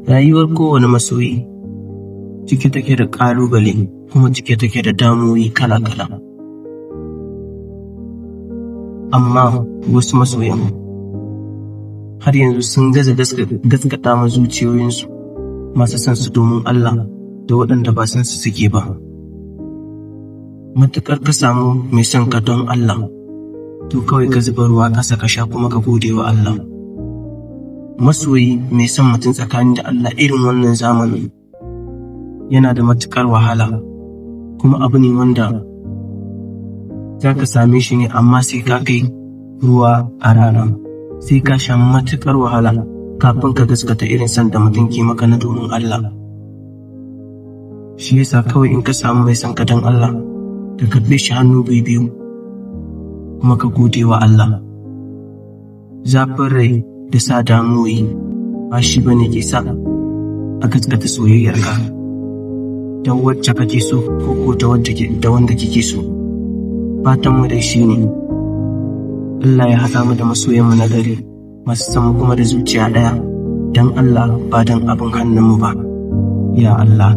Rayuwar kowane masoyi cike take da ƙalubale kuma cike take da damuwoyi kala-kala. Amma wasu masoyan har yanzu sun gaza gaskata ma zuciyoyinsu masu son su domin Allah da waɗanda ba san su suke ba. Matuƙar ka samu mai son ka don Allah, to kawai ka zuba ruwa ƙasa ka sha kuma ka gode wa Allah. Masoyi mai son mutum tsakani da Allah irin wannan zamanin yana da matuƙar wahala, kuma abu ne wanda za ka same shi ne, amma sai ka kai ruwa a rana, sai ka sha matuƙar wahala kafin ka gaskata irin son da mutum ke maka na domin Allah. Shi yasa kawai in ka samu mai son ka don Allah, ka karɓe shi hannu biyu kuma ka gode wa Allah. Zafin rai da sa damuwoyi ba shi ba ne ke sa a gaskata soyayyarka da wacce kake so ko da wacce da wanda kike so. Fatan mu dai shine Allah ya haɗa mu da masoyanmu na gari, masu son mu kuma da zuciya ɗaya don Allah, ba don abin hannunmu ba. Ya Allah.